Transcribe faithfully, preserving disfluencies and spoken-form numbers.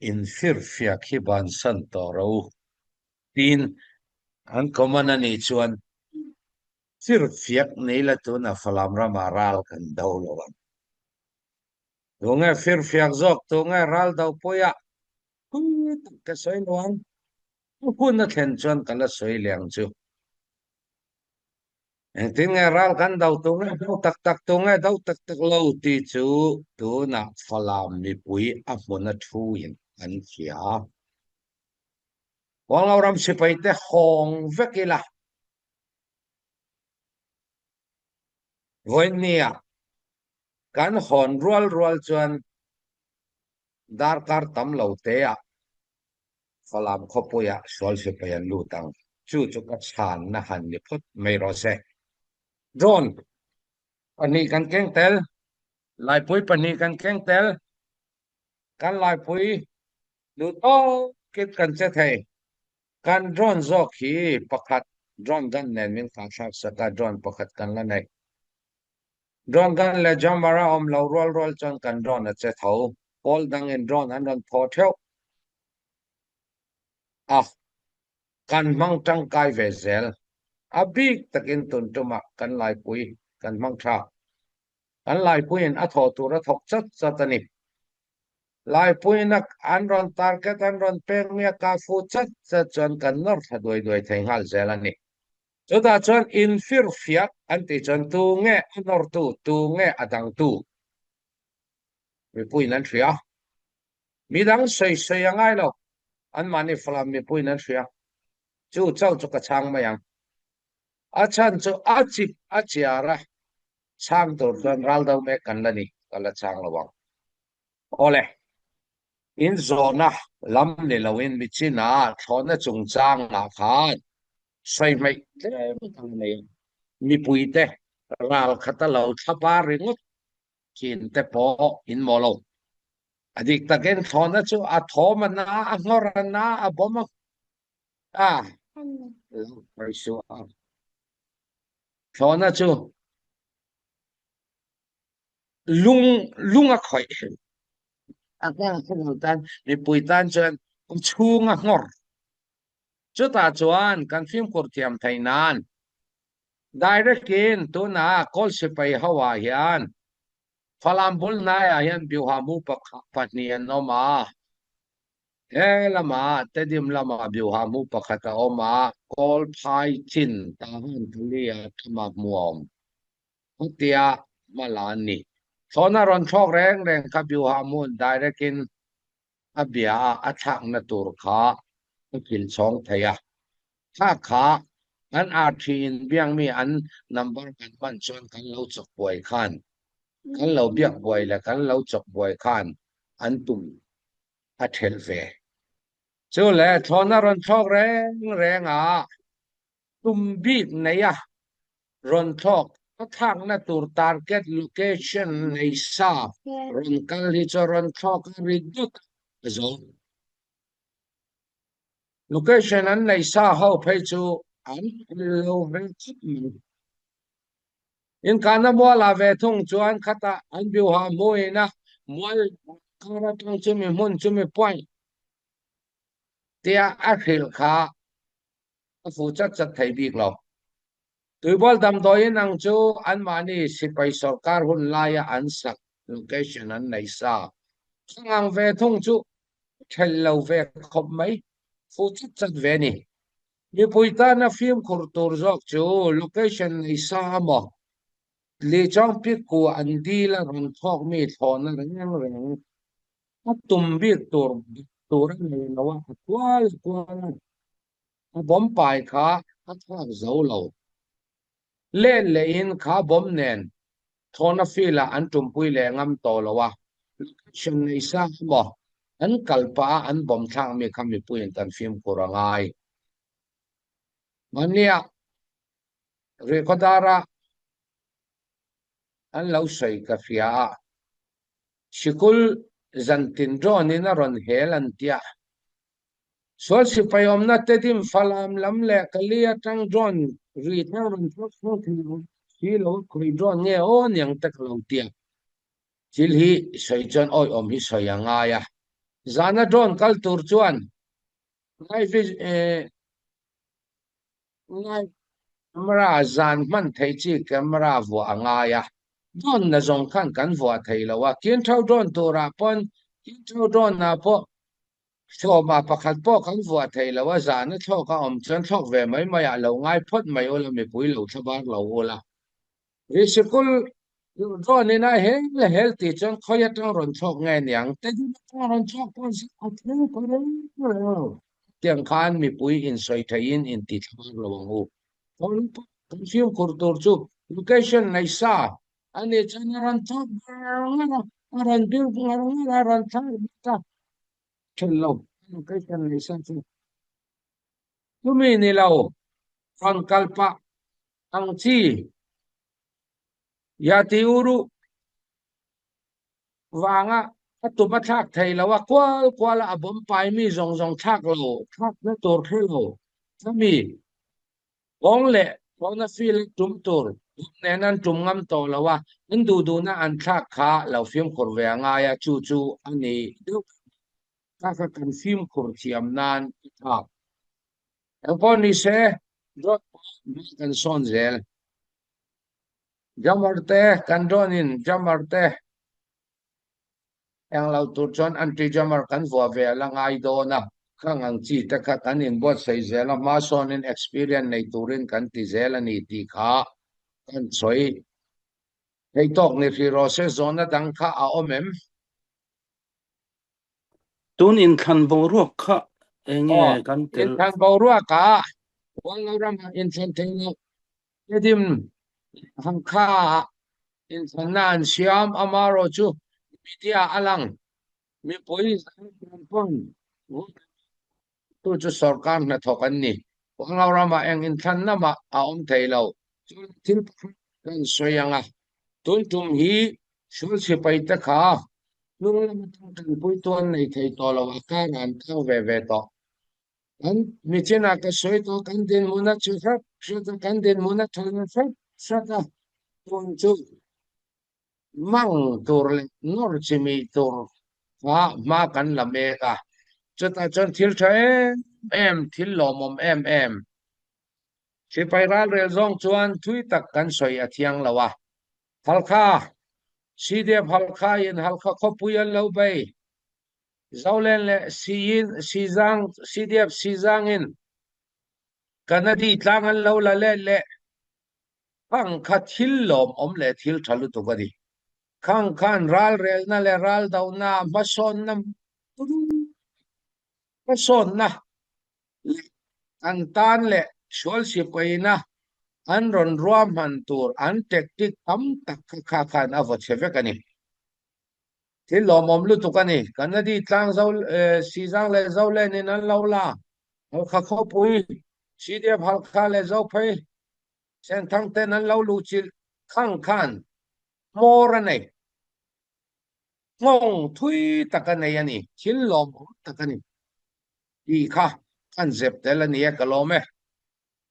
In firfiak hi bansan tawh ro, tiin an comment a nih chuan, firfiak nei la, tuna Falam rama ral kan do lo ang. Tunge firfiak zawk, tunge ral do pui a, pui tak ka sawi lo ang. Hun a thlen chuan ka la sawi leng chu. Engtin nge ral kan do, tunge do tak tak, tunge do tak tak lo ti chu tuna Falam mipui a hmun a thuin an hria. Kawlngo ram sipaite hawng vek ila. Vawinia kan hawn rual rual chuan darkar tam lo te ah Falam khawpuia sual sipai an lut ang. Chu chu ka chhanna han ni phawt mai rawh se. Drone pahnih kan keng tel, laipui pahnih kan keng tel. Kan laipui lut tawk kit kan che thei. Kan drone zawk hi pakhat, drone gun nen min kah thlak sak a, drone pakhat kan la nei. Drone gun leh jammer a awm lo rual rual chuan kan drone a che tho. Pawl dangin drone an rawn thaw theuh a, kan hmang tangkai ve zel. A bik takin tun tumah kan laipui kan hmang ṭha. Kan laipuiin a thaw tur a thawk chat chat a ni. Laipuiin an rawn target, an rawn pek miak a, fu chat chat chuan kan nawr thla duai duai thei nghal zel a ni. Chutah chuan in firfiak an tih chuan, tu nge a nawrtu, tu nge a dangtu? Mipuiin an hria. Midang sawi sawi a ngai lo. Anmahni Falam mipuiin an hria. Chu chauh chu ka chhang mai ang. A chhan chu a chip a chiar a, chhang tur chuan ral do mek kan la ni, ka la chhang lo ang. Awle, in zawhna lam ni loin, mi china thlawna chungchangah khan sawi hmaih tlem a nei. Mipuite ral khata lo thlapa ringawt khin te pawh in maw lo. A dik takin thlawna chu a thawm a na, a nghawr a na, a bawm a, a, lo paisuh a. Thlawna chu lung, lung a khawih. A kang khaw tan, mipui tan chuan chhung a nghawr. Chutah chuan kan fimkhur thiam thei nan, direct in tuna Kawl sipai ho ah hian Falam bul hnaiah hian biuha mu pakhat, pahnih an awm a. He lamah, Tedim lamah biuha mu pakhat a awm a, Kawl phai chin, Tahan Kali aṭanga hmu a awm. Hetia hma la an ni. Thlawna rawn thlawk reng reng kha biuha mun direct in a bia a, a thlakna tur kha a thil chhawng thei a. Thlak kha an R T in biang mi an number kan hman chuan kan lo chawk buai khan, kan lo biak buai leh kan lo chawk buai khan an tum a ṭhelh ve. Chu leh thlawna rawn thlawk reng reng a, tum bik nei a rawn thlawk, a thlakna tur target location nei sa rawn kal hi chu rawn thlawk a ri dawt a zo. Location an nei sa ho phei chu an lo reng khawp mai. Inkahna mualah ve thung chuan khatah an biuha hmuin a, mual kar aṭang chumi hmun chumi point tia a hrilh kha a fu chat chat thei bik lo. Tuibual damdawiin ang chu anmahni sipai sawrkar hun laia an sak location an nei sa. Khang ang ve thung chu ṭhelh lo ve khawp mai, fu chat chat ve ni. Mipui tana fimkhur tur zawk chu location nei sa emaw, Lichawng pik ku an dil a rawn thlawk mi thlawna reng reng a tum bik tur, tur a nei lo a, a kual kual a, a bawm pai kha a thlak zo lo. Len lehin kha bawm nen thlawna field ah an tumpui leh ngam tawh lo a, location nei sa emaw, an kal pah a an bawm thlak mi kha mipuiin kan fimkhur a ngai. Mahnia Rihkhawdara an lo sawi ka hria a, sikul zantin drone in a rawn hel an tia. Sual sipai awmna Tedim Falam lam leh Kali aṭang drone ri thlang rawn thlak thlak thei lo, si lo a, khawi drone nge aw niang te ka lo tia. Thil hi sawi chuan awih awm hi sawi a ngai a. Zana drone kal tur chuan ngai vi-, eh, ngai camera zan hman thei chi camera vuah a ngai a. Drone na zawng khan kan vuah thei lo a. Kin tho drone turah pawn, kin tho drone-ah pawh sawmah pakhat pawh kan vuah thei lo a, zana thlawk a awm chuan thlawk ve mai mai ah lo ngai phawt mai ula, mipui lo thlabar lo ula. Ri sikul drone-in a hel le hel tih chuan khawi atang rawn thlawk nge niang? Tedim atang rawn thlawk pawn si a thleng ka reng reng. Tiang khan mipui insawi theihin inti thlabar lo ang u. Kan fimkhur tur chu location nei sa a ni chuan a rawn thlawk ngar ngar a, a rawn bil ngar ngar a, a rawn thlak ngar a. Ṭhen lo, location nei sa chu. Chumi ni lo, rawn kal pah ang chi. Yati uru vanga a tum a thlak thei lo a, kual kual a, a bawm pai mi zawng zawng thlak lo, thlakna tur hre lo. Chumi bawng leh bawngna field a tum tur, bawng nen an tum ngam tawh lo a, an duh duhna an thlak kha lo fimkhur ve a ngai a, chu chu a ni deuh. Kha kha kan fimkhur thiam nan a thlak. Engpawh ni se, drone kan sawn zel. Jammer te, kan drone-in jammer te eng lo tur chuan anti-jammer kan vuah ve a la ngai dawn a, khang ang chi te kha kan inbuatsaih zel a, hma sawnin experience nei turin kan ti zel a ni tih kha kan sawi. Hei tawk ni hri rawh se, zawhna dang kha a awm em? Tun inthlan boruak kha eng nge kan tel? Inthlan boruak ah Hualngo ramah inthlan thei lo. Tedim Halkha inthlanna an siam, amaherawhchu media a lang, mipui pawn tu chu sorkar hnathawk an ni. Hualngo ramah eng inthlanna mah a awm thei lo. Chuan thil pakhat kan sawi ang a, tun tum hi sual sipai te kha hnung lam aṭang kan puitu an nei thei tawh lo, a kar an tang ve ve tawh. Kan nichinah ka sawi tawh, kan dinhmun a chu hrap hrap a, kan dinhmun a ṭha hrap hrap a, tun chu mang tur leh nawr chimih tur kha hma kan la mek a. Chutah chuan thil ṭha em em, thil lawmawm em em. Sipai ralrel zawng chuan thui tak kan sawi a thiang lo a. Halkha, C D F Halkha-in Halkha khawpui an lo bei. Zolen leh Siin, Sizang, C D F Sizang-in Kanadi tlang an lo la let leh, khang kha thil lawmawm leh thil ṭha lutuk a ni. Khang khan ralrelna leh raldona hmasawnna, hmasawnna leh an tan leh sual sipaina an rawn ruahman tur an tactic tam tak kha kha khan a vawchhe vek a ni. Thil lawmawm lutuk a ni. Kanadi tlang Zo, eh, Sizang leh Zolen-in an lo la. Halkha khawpui, C D F Halkha leh Zophei, Senthang ten an lo luhchilh khang khan mawr a nei. Nghawng thui tak a nei a ni. Thil lawmawm tak a ni. Tih kha kan zep tel a ni e, ka lawm e.